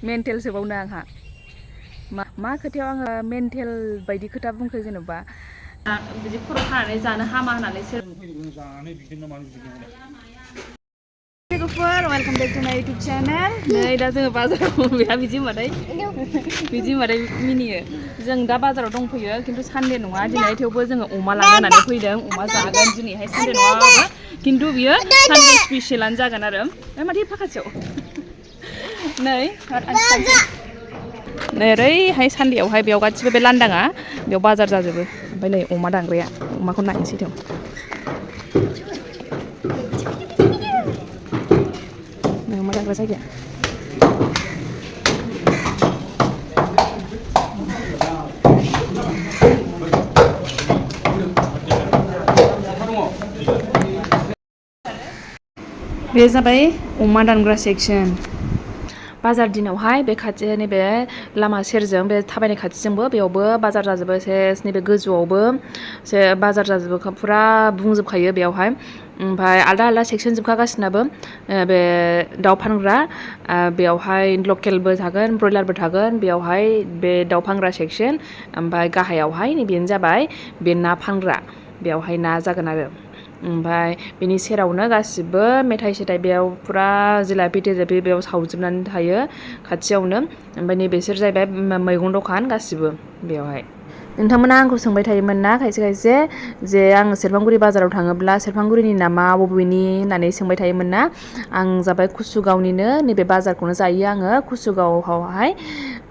mental सोबावनो आंहा मा खोथायाव आङो मेन्टेल बायदि खोथा बुंखो जेनेबा बिदि खर' खानानै जानो हामा होननानै सोर वेलकम बैक टू माय यूट्यूब चैनल नै दा जोङो बाजाराव बेहा बिदि होनबाथाय मिनियो जों दा बाजाराव दंफैयो खिन्थु सानडे नङा दिनै थेवबो जोङो अमा लांनानै फैदों अमा जागोन दिनैहाय सानडे नङाबाबो खिन्थु बियो सानडे स्पेशलानो जागोन आरो माथो एफा खाथियाव नै ओरैहाय सानडेयावहाय बेयाव गासिबो बे लांदाङा बेयाव बाजार जाजोबो ओमफ्राय नै अमा दानग्राया अमाखौ नायनोसै थेव अमा दानग्रा जायगाया बे जाबाय अमा दानग्रा सेक्सन बाजार दिनावहाय बे खाथि नैबे लामा सेरजों बे थाबायनाय खाथिजोंबो बेयावबो बाजार जाजोबो सेस नैबे गोजौआवबो बाजार जाजोबो फुरा बुंजोबखायो बेयावहाय ओमफ्राय आलदा आलदा सेक्सन जोबखा गासिनाबो बे दाउ फानग्रा बेयावहाय लकेलबो थागोन ब्रयलारबो थागोन बेयावहाय बे दाउ फानग्रा सेक्सन ओमफ्राय गाहायावहाय नैबेनो जाबाय बे ना फानग्रा बेयावहाय ना जागोन आरो ओमफ्राय बेनि सेरावनो गासिबो मेथाइ सेथाइ बेयाव फुरा जिलापि थिलापि बेयाव सावजोबनानै थायो खाथियावनो ओमफ्राय नैबेसोर जाहैबाय मैगं दखान गासिबो बेयावहाय नोंथांमोना आंखौ सोंबाय थायोमोन ना खायसे खायसे जे आङो सेरफांगुरि बाजाराव थाङोब्ला सेरफांगुरिनि नामा बबेनि होननानै सोंबाय थायोमोन ना आं जाबाय कुसुगावनिनो नैबे बाजारखौनो जायो आङो कुसुगावआवहाय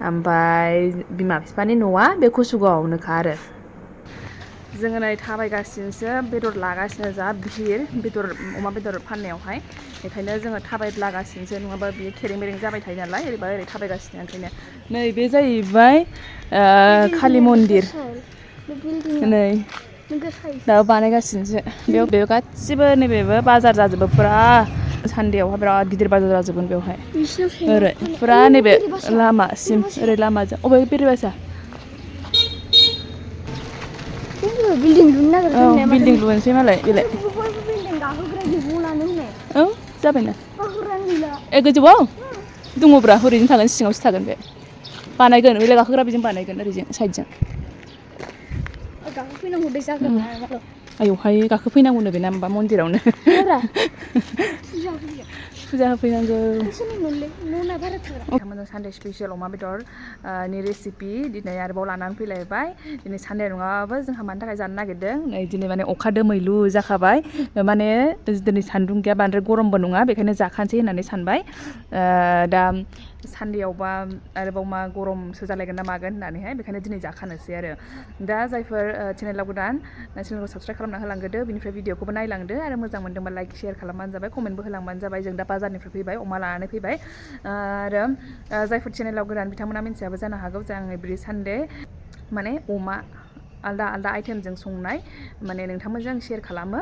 ओमफ्राय बिमा बिफानि न'आ बे कुसुगावआवनोखा आरो जोङो नै थाबायगासिनोसो बेदर लागासिनो जा भिर बेदर अमा बेदर फाननायावहाय बेखायनो जोङो थाबायलागासिनोसो नङाबा बियो खेरें मेरें जाबाय थायो नालाय ओरैबा ओरै थाबायगासिनो ओंखायनो नै बे जाहैबाय कालि मन्दिर नै दा बानायगासिनोसो बेयाव गासिबो नैबेबो बाजार जाजोबो फुरा सानडेआवहाय बिराद गिदिर बाजार जाजोबगोन बेवहाय ओरै फुरा नैबे लामासिम ओरै लामाजों अबे बेरेबासा बिल्डिं लुनो नागिरदों बिल्डिं लुनोसै मालाय बेलाय औ जाबायना ए गोजौआव दङब्रा ओरैनो थागोन सिङावसो थागोन बे बानायगोन बेलाय गाखोग्रा बेजों बानायगोन ओरैजों साइडजों गाखोफैनांगौ दै जागोन आयौहाय गाखोफैनांगौनो बे ना माबा मन्दिरावनो फुजा होफैनांगौ बिथांमोनजों सानडे स्पेसियेल अमा बेदर नि रेसिपि दिनै आरोबाव लानानै फैलायबाय दिनै सानडे नङाबाबो जोंहा मानि थाखाय जानो नागिरदों नै दिनै माने अखा दोमैलु जाखाबाय माने दिनै सान्दुं गैया बांद्राय गरमबो नङा बेखायनो जाखानोसै होननानै सानबाय दा सानडेआवबा आरोबाव मा गरमसो जालायगोन ना मागोन होननानैहाय बेखायनो दिनै जाखानोसै आरो दा जायफोर चेनेलाव गोदान चेनेलखौ साबसक्राइब खालामना होलांग्रोदो बिनिफ्राय भिडिअखौबो नायलांदो आरो मोजां मोनदोंबा लाइक शेयार खालामबानो जाबाय कमेन्टबो होलांबानो जाबाय जों दा बाजारनिफ्राय फैबाय अमा लानानै फैबाय आरो जायफोर चेनेलाव गोदान बिथांमोना मिन्थियाबो जानो हागौ जे आं एभ्रि सानडे माने अमा आलदा आलदा आइटेमजों संनाय माने नोंथांमोनजों शेयार खालामो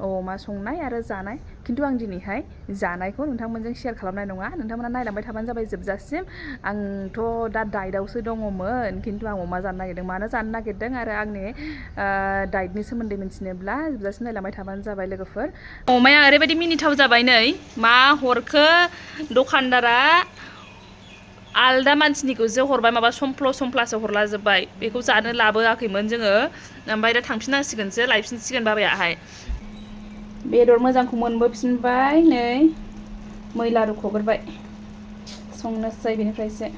अमा संनाय आरो जानाय खिन्थु आं दिनैहाय जानायखौ नोंथांमोनजों शेयार खालामनाय नङा नोंथांमोना नायलांबाय थाबानो जाबाय जोबजासिम आंथ' दा डाइटआवसो दङमोन खिन्थु आं अमा जानो नागिरदों मानो जानो नागिरदों आरो आंनि डाइटनि सोमोन्दै मिन्थिनोब्ला जोबजासिम नायलांबाय थाबानो जाबाय लोगोफोर अमाया ओरैबायदि मिनिथाव जाबाय नै मा हरखो दखानदारा आलदा मानसिनिखौसो हरबाय माबा समफ्लासो हरलाजोब्बाय बेखौ जानो लाबोआखैमोन जोङो ओमफ्राय दा थांफिननांसिगोनसो लायफिनसिगोन बाबायाहाय बेदर मोजांखौ मोनबोफिनबाय नै मैला रुख'ग्रोबाय संनोसै बेनिफ्रायसो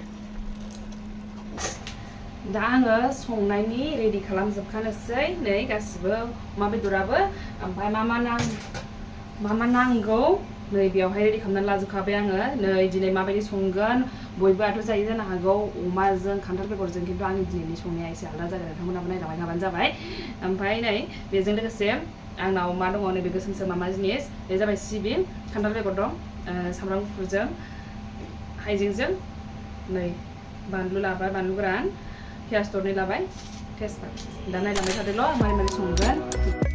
दा आङो संनायनि रेडि खालामजोबखानोसै नै गासिबो अमा बेदराबो ओमफ्राय मा मा नांगौ नै बेयावहाय रेडि खालामनानै लाजोबखाबाय आङो नै दिनै माबायदि संगोन बयबोआथ' जायो जानो हागौ अमाजों खान्थाल बेगरजों खिन्थु आंनि दिनैनि संनाया एसे आलादा जागोन नोंथांमोनाबो नायलांबाय थाबानो जाबाय ओमफ्राय नै बेजों लोगोसे आंनाव मा दङ नैबे गोसोम मा जिनिस बे जाबाय सिबिं खान्थाल बेगर दं सामब्राम गुफुरजों हाइजेंजों नै बानलु लाबाय बानलु गोरान पियास दरनै लाबाय तेजपात दा नायलांबाय थादोल' मारै मारै संगोन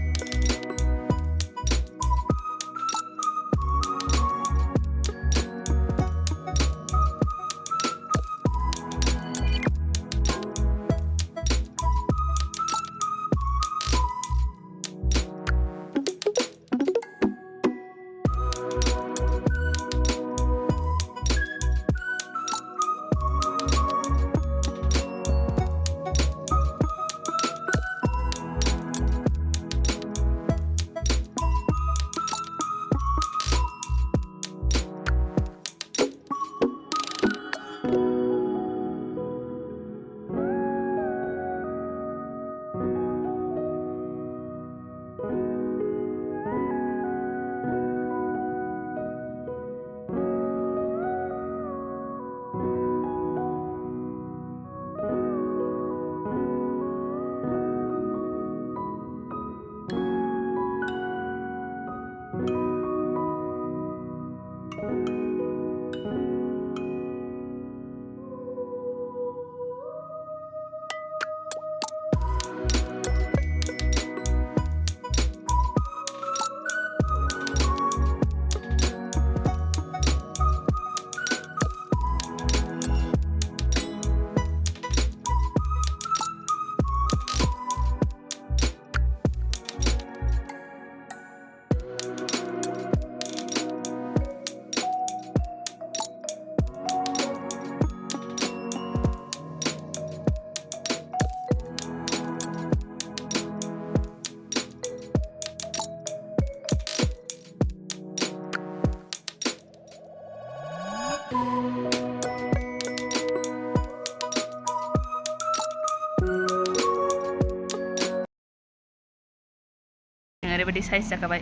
ओरैबायदि साइज जाखाबाय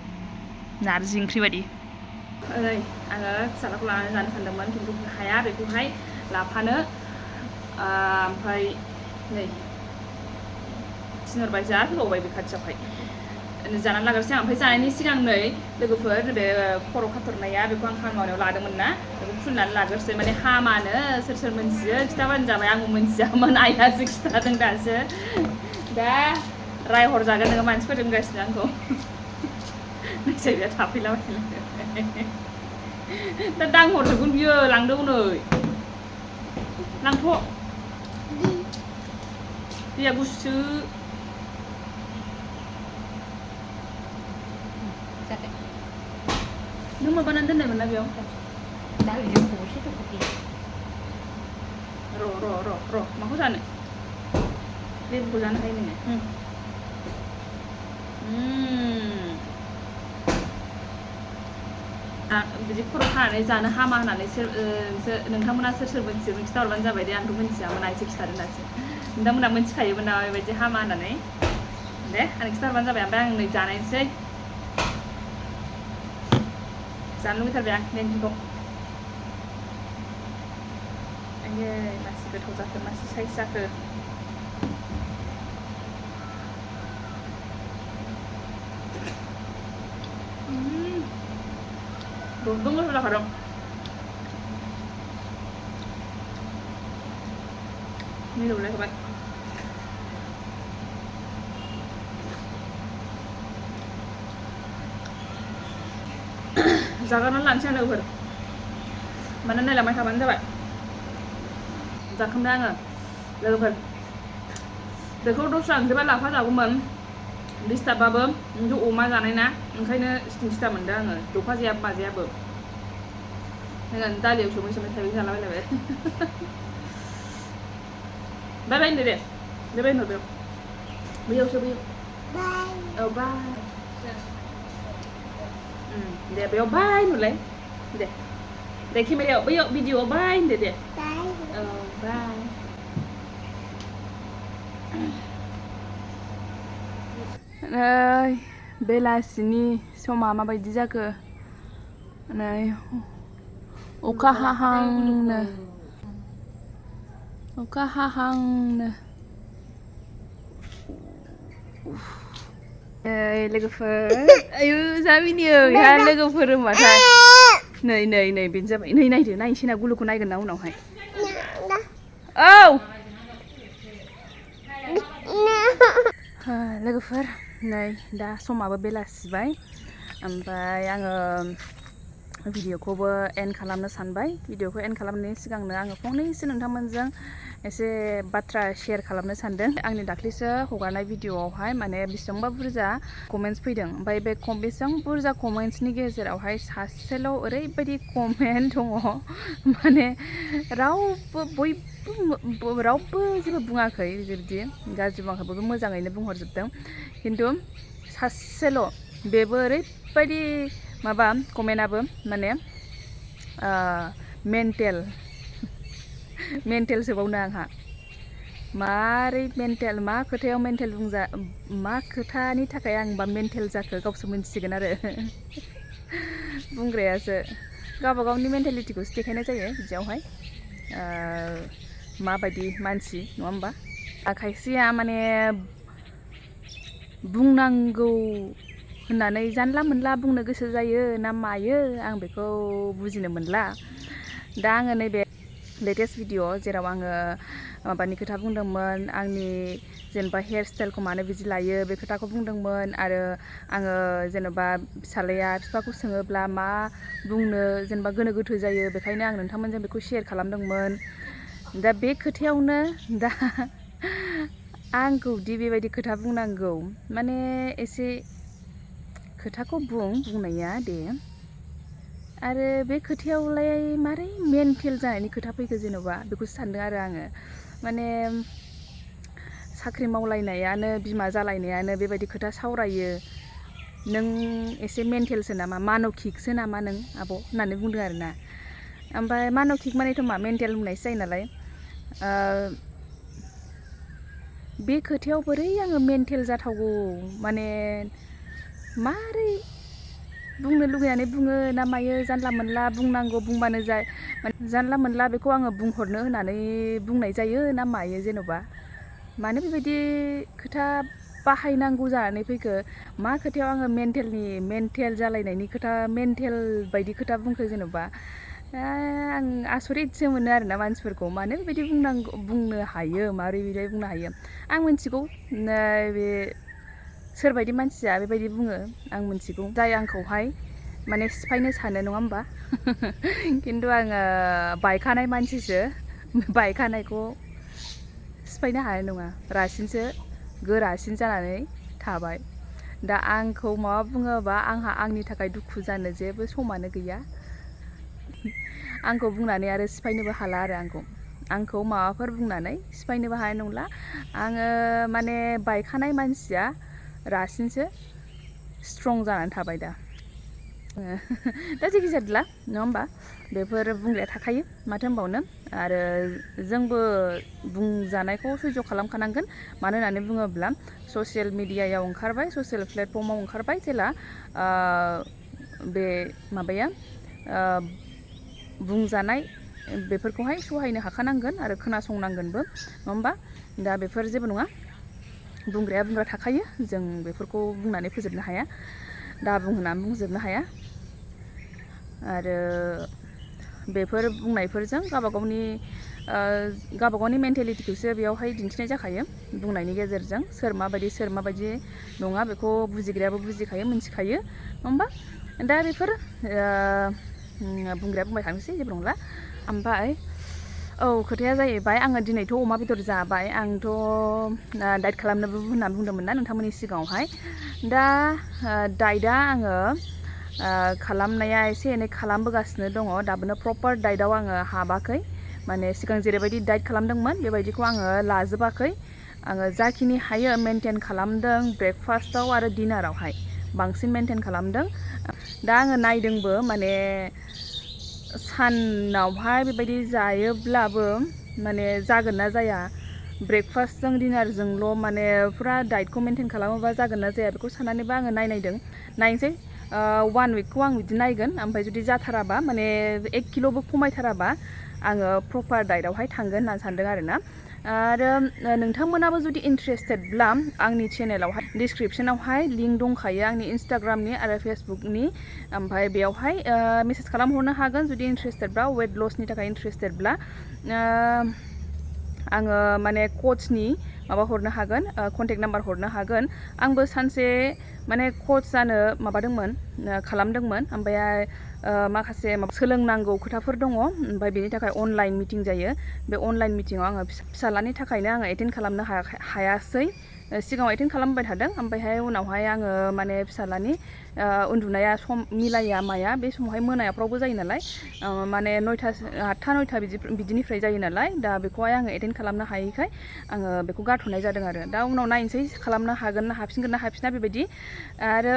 नारजि ओंख्रि बायदि ओरै आङो फिसालाखौ लानानै जानो सानदोंमोन खिन्थु हाया बेखौहाय लाफानो ओमफ्राय नै थिनहरबाय जा होबावबाय बे खाथियावहाय जानानै लाग्रोसै आं ओमफ्राय जानायनि सिगां नै लोगोफोर बे खर' खाथरनाया बेखौ आं खामानियाव लादोंमोन ना बेखौ फुननानै लाग्रोसै माने हामानो सोर सोर मोनथियो खिथाबानो जाबाय आंबो मोनथियामोन आइयासो खिथादों दासो दा रायहरजागोन नोङो मानसिफोर होनगासिनो आंखौ नोंसोर थाफैलाबाय दा दांहरजोबगोन बियो लांदों नै लांथ' दैया गुसु नों माबानानै दोननायमोन ना बेयाव र' माखौ जानो लेबुखौ जानो हायो नोङो बिदि खर' खानानै जानो हामा होननानै नोंथांमोना सोर सोर मोनथियो खिथाहरबानो जाबाय दे आंथ' मोनथियामोन आइसो खिथादों दासो नोंथांमोना मोनथिखायोमोन नामा बेबायदि हामा होननानै दे आं खिथाहरबानो जाबाय ओमफ्राय आं नै जानायसै जानो लुबैथारबाय आं नेंखौ आयै मासि गोथाव जाखो मासि साइज जाखो दंदों गोथाव जाखादों मिलौलायखाबाय जागारनानै लानोसै आं लोगोफोर माने नायलांबाय थाबानो जाबाय जाखांबाय आङो लोगोफोर बेखौ दस्रा ओंख्रिबा लाफा जागौमोन डिस्टार्बबाबो खिन्थु अमा जानाय ना ओंखायनो सिथा मोनदों आङो दफा जायाबो माजायाबो जोङो दालियाव सोमै सोमै थाइबें जालाबायलायबाय बाय बाय होनदो दे बाय बाय होनहर बैयावसो बैयाव औ बाय दे बेयाव बाय होनहरलाय दे केमेरायाव बैयाव भिडिअ'आव बाय होनदो दे औ बाय नै बेलासिनि समा माबायदि जाखो नै अखा हाहांनो लोगोफोर आयु जा मिनियो बेहा लोगोफोर होनबाथाय नै बेनो जाबाय नै नायदो नायनोसै ना गुलुखौ नायगोन ना उनावहाय औ लोगोफोर नै दा समाबो बेलासिबाय ओमफ्राय आङो भिडिअ'खौबो एन्ड खालामनो सानबाय भिडिअ'खौ एन्ड खालामनायनि सिगांनो आङो फंनैसो नोंथांमोनजों एसे बाथ्रा शेयार खालामनो सानदों आंनि दाख्लैसो हगारनाय भिडिअ'आवहाय माने बेसेबांबा बुरजा कमेन्ट्स फैदों ओमफ्राय बे बेसेबां बुरजा कमेन्ट्सनि गेजेरावहाय सासेल' ओरैबायदि कमेन्ट दङ माने रावबो जेबो बुङाखै बिदि गाज्रि बुङाखै बयबो मोजाङैनो बुंहरजोबदों खिन्थु सासेल' बेबो ओरैबायदि माबा कमेन्टआबो माने मेन्टेलसोबावनो आंहा मारै मेन्टेल मा खोथायाव मेन्टेल मा खोथानि थाखाय आंबा मेन्टेल जाखो गावसो मिन्थिसिगोन आरो बुंग्रायासो गावबा गावनि मेन्टेलिटिखौसो देखायनाय जायो बिदियावहाय माबायदि मानसि नङा होमबा खायसेया माने बुंनांगौ होननानै जानला मोनला बुंनो गोसो जायो ना मायो आं बेखौ बुजिनो मोनला दा आङो नैबे लेटेस्ट भिडिअ जेराव आङो माबानि खोथा बुंदोंमोन आंनि जेनेबा हेयार स्टाइलखौ मानो बिदि लायो बे खोथाखौ बुंदोंमोन आरो आङो जेनेबा फिसालाया बिफाखौ सोङोब्ला मा बुंनो जेनेबा गोनो गोथो जायो बेखायनो आं नोंथांमोनजों बेखौ शेयार खालामदोंमोन दा बे खोथायावनो दा आंखौदि बेबायदि खोथा बुंनांगौ माने एसे खोथाखौ बुंनाया दे आरो बे खोथायावलाय मारै मेन्टेल जानायनि खोथा फैखो जेन'बा बेखौसो सानदों आरो आङो माने साख्रि मावलायनायानो बिमा जालायनायानो बेबायदि खोथा सावरायो नों एसे मेन्टेलसो नामा मान'किकसो नामा नों आब' होननानै बुंदों आरोना ओमफ्राय मान'किक मानेथ' मा मेन्टेल होननायसो जायो नालाय बे खोथायाव बोरै आङो मेन्टेल जाथावगौ माने मारै बुंनो लुगैनानै बुङो ना मायो जानला मोनला बुंनांगौ बुंबानो जाय माने जानला मोनला बेखौ आङो बुंहरनो होननानै बुंनाय जायो ना मायो जेन'बा मानो बेबायदि खोथा बाहायनांगौ जानानै फैखो मा खोथायाव आङो मेन्टेल जालायनायनि खोथा मेन्टेल बायदि खोथा बुंखो जेन'बा आं आसरितसो मोनो आरोना मानसिफोरखौ मानो बेबायदि बुंनो हायो मारै बेबायदि बुंनो हायो आं मिथिगौ बे सोरबायदि मानसिया बेबायदि बुङो आं मिथिगौ जाय आंखौहाय माने सिफायनो सानो नङा होमबा खिन्थु आङो बायखानाय मानसिसो बायखानायखौ सिफायनो हानाय नङा रासिनसो गोरासिन जानानै थाबाय दा आंखौ माबा बुङोबा आंहा आंनि थाखाय दुखु जानो जेबो समानो गैया आंखौ बुंनानै आरो सिफायनोबो हाला आरो आंखौ माबाफोर बुंनानै सिफायनोबो हानाय नंला आङो माने बायखानाय मानसिया रासिनसो स्ट्रं जानानै थाबाय दा जेखि जादोला नङा होमबा बेफोर बुंग्राया थाखायो माथो होनबावनो आरो जोंबो बुंजानायखौ सैज' खालामखानांगोन मानो होननानै बुङोब्ला ससियेल मिडियायाव ओंखारबाय ससियेल प्लेटफर्माव ओंखारबाय जेला बे माबाया बुंजानाय बेफोरखौहाय सहायनो हाखानांगोन आरो खोनासंनांगोनबो नङा होमबा दा बेफोर जेबो नङा बुंग्रा थाखायो जों बेफोरखौ बुंनानै फोजोबनो हाया दा बुंहोनानै बुंजोबनो हाया आरो बेफोर बुंनायफोरजों गावबा गावनि मेन्टेलिटिखौसो बेयावहाय दिन्थिनाय जाखायो बुंनायनि गेजेरजों सोर माबायदि नङा बेखौ बुजिग्रायाबो बुजिखायो मिन्थिखायो नङा होमबा दा बेफोर बुंग्राया बुंबाय थानोसै जेबो नंला ओमफ्राय खोथाया जाहैबाय आङो दिनैथ' अमा बेदर जाबाय आंथ' डाइट खालामनोबो होननानै बुंदोंमोन ना नोंथांमोननि सिगाङावहाय दा डाइटआ आङो खालामनाया एसे एनै खालामबोगासिनो दङ दाबोनो प्रपार डाइटआव आङो हाबाखै माने सिगां जेरैबायदि डाइट खालामदोंमोन बेबायदिखौ आङो लाजोबाखै आङो जाखिनि हायो मेनटेन खालामदों ब्रेकफास्टआव आरो डिनारावहाय बांसिन मेनटेन खालामदों दा आङो नायदोंबो माने सानावहाय बेबायदि जायोब्लाबो माने जागोन ना जाया ब्रेकफास्टजों डिनारजोंल' माने फुरा डाइटखौ मेनटेन खालामोबा जागोन ना जाया बेखौ साननानैबो आङो नायनोसै 1 उइकखौ आं बिदि नायगोन ओमफ्राय जुदि जाथाराबा माने 1 किल'बो खमायथाराबा आङो प्रपार डाइटआवहाय थांगोन होननानै सानदों आरोना आरो नोंथांमोनाबो जुदि इन्ट्रेस्टेडब्ला आंनि चेनेलावहाय डिसक्रिपसनावहाय लिंक दंखायो आंनि इन्स्टाग्रामनि आरो फेसबुकनि ओमफ्राय बेयावहाय मेसेज खालामहरनो हागोन जुदि इन्ट्रेस्टेडब्ला वेट लसनि थाखाय इन्ट्रेस्टेडब्ला आङो माने कचनि माबा हरनो हागोन कन्टेक्ट नाम्बार हरनो हागोन आंबो सानसे माने कच जानो खालामदोंमोन ओमफ्राय माखासे सोलोंनांगौ खोथाफोर दङ ओमफ्राय बेनि थाखाय अनलाइन मिटिं जायो बे अनलाइन मिटिङाव आङो फिसालानि थाखायनो आङो एटेन्ड खालामनो हायासै सिगाङाव एटेन्ड खालामबाय थादों ओमफ्रायहाय उनावहाय आङो माने फिसालानि उन्दुनाया सम मिलाया माया बे समावहाय मोनाफ्रावबो जायो नालाय माने 8-9 बिदिनिफ्राय जायो नालाय दा बेखौहाय आङो एटेन्ड खालामनो हायैखाय आङो बेखौ गारथ'नाय जादों आरो दा उनाव नायनोसै खालामनो हागोन ना हाफिनगोन ना हाफिना बेबायदि आरो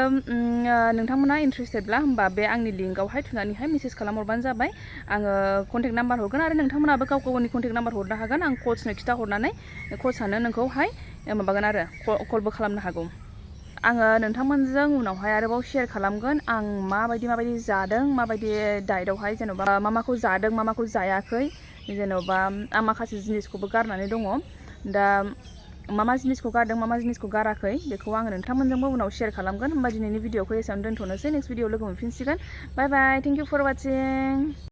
नोंथांमोना इन्ट्रेस्टेडब्ला होमबा बे आंनि लिंकआवहाय थुनानैहाय मेसेज खालामहरबानो जाबाय आङो कन्टेक्ट नाम्बार हरगोन आरो नोंथांमोनाबो गावनि कन्टेक्ट नाम्बार हरनो हागोन आं कचनो खिथाहरनानै कचआनो नोंखौहाय माबागोन आरो कलबो खालामनो हागौ आङो नोंथांमोनजों उनावहाय आरोबाव शेयार खालामगोन आं माबायदि जादों माबायदि डाइटआवहाय जेन'बा माखौ जादों माखौ जायाखै जेन'बा आं माखासे जिनिसखौबो गारनानै दङ दा मा जिनिसखौ गारदों मा जिनिसखौ गाराखै बेखौ आङो नोंथांमोनजोंबो उनाव शेयार खालामगोन होमबा दिनैनि भिडिअखौ एसेयावनो दोनथ'नोसै नेक्स्ट भिडिअ लोगो मोनफिनसिगोन बाय बाय थेंक इउ फर वाचिं